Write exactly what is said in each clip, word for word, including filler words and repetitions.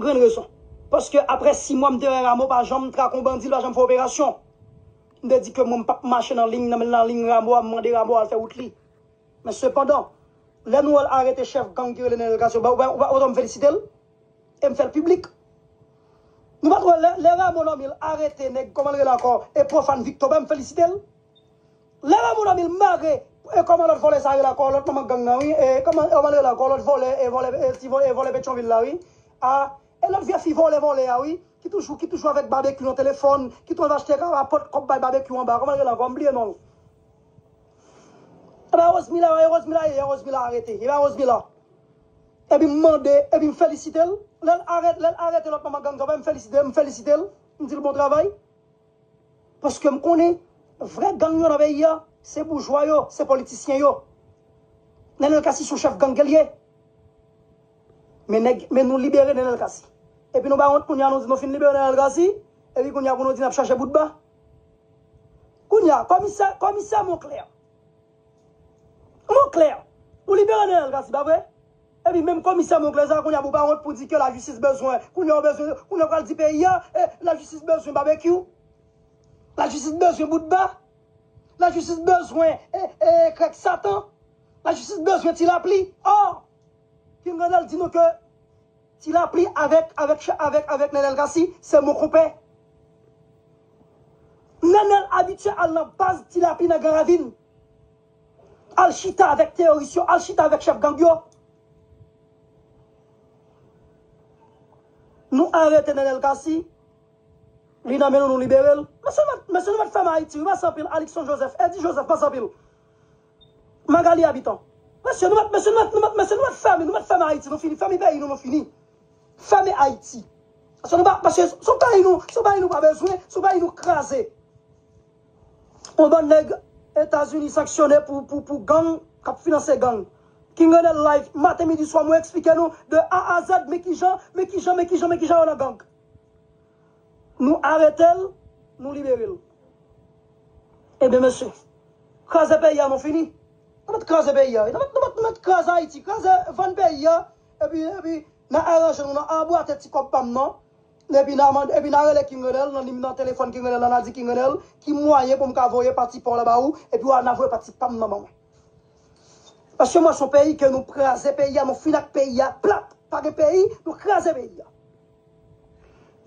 Jwenn rezon. Paske apre sis mwa, m te wè Rameau pa janm trake yon bandi, li pa janm fè operasyon. M te di ke mwen, m p ap mache nan liy, nan, nan liy Rameau a, m mande Rameau al fè wout li. Men sepandan, lè nou wè l arete chèf gang ki rele Nenel Cassy, ou pa, ou pa, ou pa, ou pa wè m felisite l? E m fè l piblik. Nou pa t wè lè, lè Rameau Normil arete nèg, kòman l rele ankò, e Profane Victor, pa m felisite l? Lè Rameau Normil mare, e kòman lòt vòlè sa rele ankò, lòt manman gang nan, wi, e kòman, kòman l rele ankò, lòt vòlè, e vòlè, e ti vòlè, e vòlè Petyonvil la, wi. A, e lòt vye fi vòlè, vòlè a, wi, ki toujou, ki toujou avèk Babekyou nan telefòn, ki toujou achte karapòt kòb bay Babekyou anba, kòman l rele ankò, m bliye non l. E pa Rosemila, e Rosemila, e Rosemila arete, e pa Rosemila. Epi m mande, epi m felisite l. Lè l arete, lè l arete lòt manman gang sa, m felisite, m felisite l. M di l bon travay. Paske m konnen vrè gang yo nan peyi a, se boujwa yo, se politisyen yo. Nenel Cassy se yon chèf gang ke l ye. Men nèg, men nou libere Nenel Cassy. Epi nou bay wont kounye a nou di nou fin libere Nenel Cassy. Epi kounye a pou nou di n ap chache bout ba. Kounye a, komisè, komisè Moncler. Moncler, ou libere Nenel Cassy, pa vre? Epi menm komisè Moncler sa, kounye a pou pa wont pou di ke lajistis bezwen. Kounye a ou bezwen, kounye a ou pral di peyi a, e, lajistis bezwen Babekyou. Lajistis bezwen bout ba. Lajistis bezwen, e, e, krèk Satan. Lajistis bezwen Ti Lapli. Ò, King Renel di nou ke Ti Lapli avèk, avèk, avèk, avèk Nenel Cassy, se mon konpè. Nenel abitye al nan baz Ti Lapli nan Gran Ravin. Al chita avèk teyoris yo, al chita avèk chèf gang yo. Nou arete Nenel Cassy, li nan men nou, nou libere l. Mesye, nou mèt, mesye, nou mèt fèmen Ayiti, wi, mèsi anpil, Alixon Joseph, Eddy Joseph, mèsi anpil. Magali Habitant. Mesye, nou mèt, mesye, nou mèt, nou mèt, mesye, nou mèt fèmen, nou mèt fèmen Ayiti, nou fini, fèmen peyi nou, nou fini. Fèmen Ayiti. Paske nou pa, paske se yon peyi nou, se yon peyi nou pa bezwen, se yon peyi nou kraze. Yon bann nèg Etazini sanksyone pou, pou, pou gang, k ap finanse gang. King Renel live, maten, midi, swa, mwen eksplike nou de A a Z, men kijan, men kijan, men kijan, men kijan yo nan gang. Nou arete l, nou libere l. Ebyen, mesye, kraze peyi a, nou fini. Nou mèt kraze peyi a, wi. Nou mèt, nou mèt, nou mèt kraze Ayiti, kraze, vann peyi a, epi, epi, n a aranje nou, n a anbwate ti kòb pa m nan. Epi n a mande, epi n a rele King Renel, nan nim nan telefòn King Renel, n a di King Renel, ki mwayen pou m ka voye pati pa w la ba ou, epi w a, n a voye pati pa m nan ban mwen. Paske mwen se yon peyi ke nou kraze peyi a, nou fin ak peyi a plat. Pa gen peyi, nou kraze peyi a.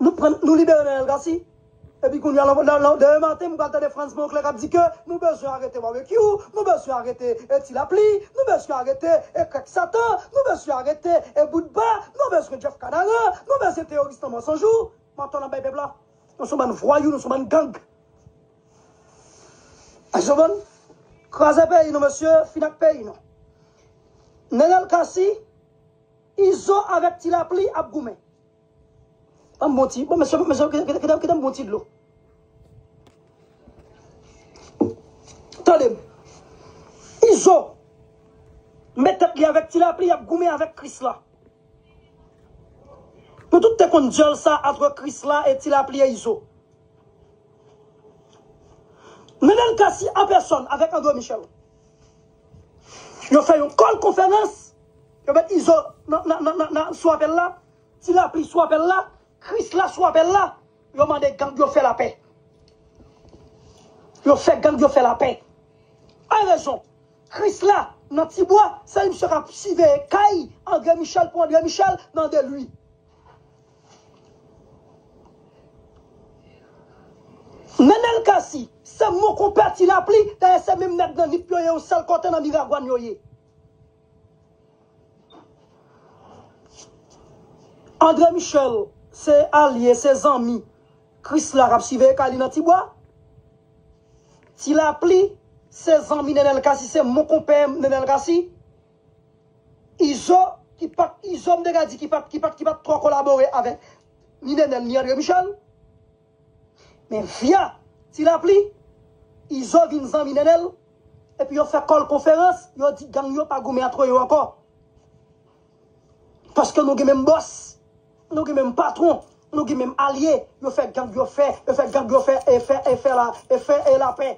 Nou pran, nou libere Nenel Cassy. Epi kounye a, nan, nan, nan, demen maten, m pral tande Frantz Moncler k ap di ke nou bezwen arete Babekyou, nou bezwen arete, e, Ti Lapli, nou bezwen arete, e, Krèk Satan, nou bezwen arete, e, Boutba, nou bezwen Jeff Kanaran, nou bezwen teyoris nan Mònsanjou. Mantò n ap bay pèp la. Nou se yon bann vwayou, nou se yon bann gang. Èske w konprann? Kraze peyi nou, mesye, fin ak peyi nou. Nenel Cassy, Izo avèk Ti Lapli ap goumen. Ban m bon ti, bon, mesye, mesye, kite, kite, kite, kite m bon ti dlo. Tande m. Izo met tèt li avèk Ti Lapli, y ap goumen avèk Krisla. Nou tout te konn dyòl sa ant Krisla e Ti Lapli e Izo. Nenel Cassy an pèsòn avèk André Michel. Yo fè yon kòl konferans. Yo met Izo nan, nan, nan, nan, nan, sou apèl la. Ti Lapli sou apèl la. Krisla sou apèl la. Yo mande gang yo fè lapè. Yo fè gang yo fè lapè. An rezon, Krisla nan Tibwa, se li misye k ap siveye kay André Michel pou André Michel nan de lwi. Nenel Cassy, se mon konpè Ti Lapli, dayè se menm nèg nan Nip yo ye, yon sèl kote nan Miragwàn yo ye. André Michel, se alye, se zanmi Krisla k ap siveye kay li nan Tibwa. Ti Lapli, se zanmi Nenel Cassy, se mon konpè Nenel Cassy. Izo, ki pa t, Izo, m te ka di ki pa t, ki pa t, ki pa t twò kolabore avèk ni Nenel, ni André Michel. Men via Ti Lapli, Izo vin zanmi Nenel, epi yo fè kòl konferans, yo di gang yo pa goumen ant yo ankò. Paske nou gen menm bòs, nou gen menm patwon, nou gen menm alye, yo fè gang yo fè, yo fè gang yo fè, e fè, e fè la, e fè, e lapè.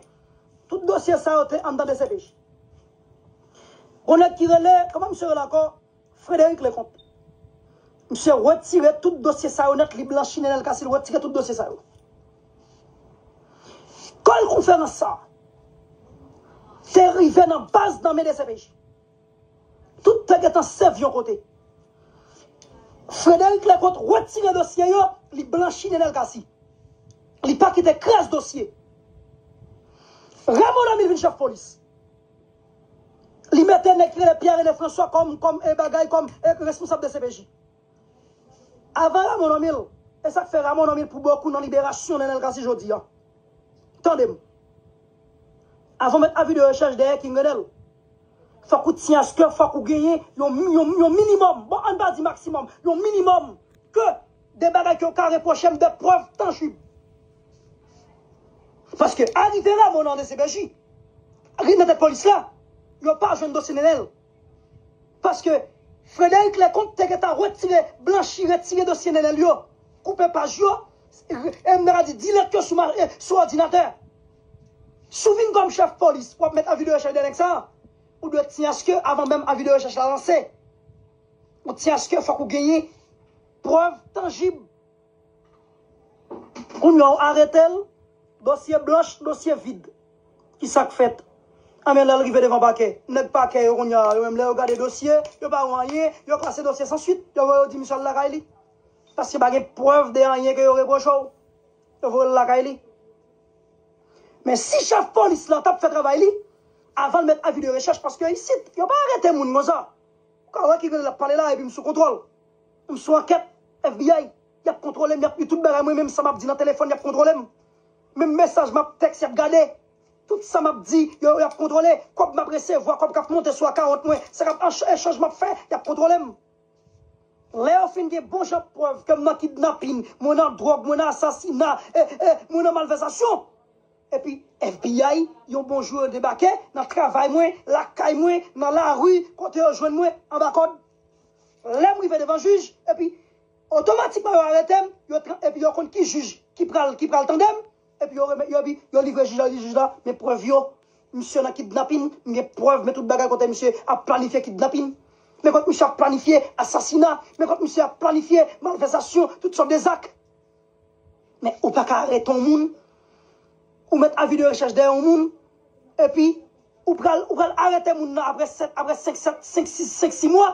Tout dosye sa yo te anndan D C P J. Gon nèg ki rele, kòman misye rele ankò? Frédéric Leconte. Misye retire tout dosye sa yo nèt, li blanchi Nenel Cassy, li retire tout dosye sa yo. Kòl konferans sa te rive nan baz nan men D C P J. Tout te gentan sèvi yon kote. Frederic Leconte retire dosye yo, li blanchi Nenel Cassy. Li pa kite kras dosye. Raymond Amil vin chèf polis. Li mete nèg ki rele Pierre René François kòm, kòm e bagay, kòm e responsab D C P J. Avan Raymond Amil, e sa k fè Raymond Amil pou bokou nan liberasyon Nenel Cassy jodi a. Tande m. Avan w met avi de rechèch dèyè King Renel, fòk ou tyen aske fòk ou genyen yon, yon, yon minimòm, bon, ann pa di maksimòm, yon minimòm ke de bagay ke w ka repwoche m, de prèv tanjib. Paske arive Raymond nan D C P J, nan tèt polis la, yo pa jwenn dosye Nenel. Paske Frederic Leconte te gentan retire, blanchi, retire dosye Nenel yo, koupe paj yo, e m ta ka di, delete yo sou, sou òdinatè. Si w vin kòm chèf polis, w ap met avi de rechèch de nèg sa a, ou dwe tyen aske, avan menm avi de rechèch la lanse, ou tyen aske fòk ou genyen prèv tanjib. Kounye a w arete l, dosye blanch, dosye vid. Kisa k fèt? Anben, lè l rive devan pakè, nèg pakè yo kounye a, yo menm lè yo gade dosye, yo pa wè anyen, yo klase dosye san swit, yo voye yo di misye al lakay li. Paske pa gen prèv de anyen ke yo repwoche w. Yo voye l lakay li. Men si chèf polis la t ap fè travay li, avan l met avi de rechèch, paske isit, yo pa arete moun konsa. Ou ka wè ki gen l ap pale la, epi m sou kontwòl. M sou ankèt, F B I, y ap kontwole m, y ap li tout bagay mwen, menm sa m ap di nan telefòn, y ap kontwole m. Menm mesaj m ap tèks, y ap gade. Tout sa m ap di, yo, y ap kontwole. Kòb m ap resevwa, kòb k ap monte sou akawont mwen, sa k ap echanj m ap fè, y ap kontwole m. Lè yo fin gen bon jan prèv ke m nan kidnapin, mwen nan dwòg, mwen nan asasina, e, e, mwen nan malvèzasyon. Epi F B I, yon bon jou yo debake nan travay mwen, lakay mwen, nan lari, kote yo jwenn mwen, anba kòd. Lè m rive devan jij, epi otomatikman yo arete m, yo, epi yo konn ki jij ki pral, ki pral tande m, epi yo, yo, epi yo livre jij la, li di jij la, men prèv yo. Misye nan kidnapin, m gen prèv, men tout bagay kote misye ap planifye kidnapin. Men kote misye ap planifye asasina, men kote misye ap planifye malvèzasyon, tout sòt de zak. Men ou pa ka arete yon moun, ou met avi de rechèch dèyè yon moun, epi ou pral, ou pral arete moun nan apre sèt, apre senk, sèt, senk, sis, senk, sis mwa,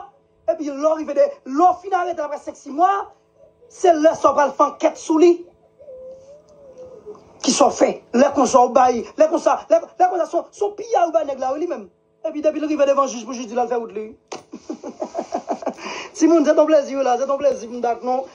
epi lè w rive de, lè w fin arete l apre senk, sis mwa, se lè sa w pral fè ankèt sou li. Kisa w fè? Lè konsa w bay, lè konsa, lè, lè konsa se yon, se yon piyay ou bay nèg la wi li menm. Epi depi l rive devan jij pou jij di l al fè wout li. Timoun, se t on plezi wi la, se t on plezi pou m t ak nou.